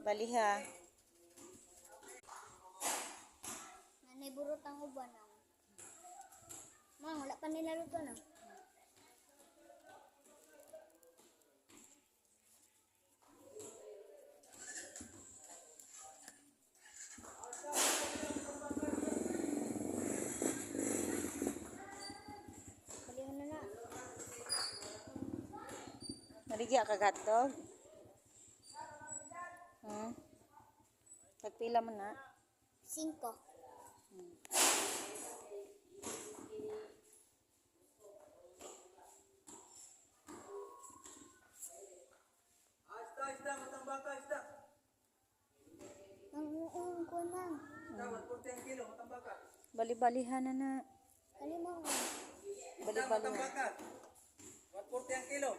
Baliha. Nanay burot ang uban ang. Ma, wala pa nila luto na. Balihan na na. Naligya ka hotdog? Tagpila man na. Cinco. Ah, isda, isda, matang baka, isda. Ang uong ko na. Isda, 140 ang kilo, matang baka. Bali-balihan na na. Kalima ko. Isda, matang Bali-balihan. baka. 140 ang kilo.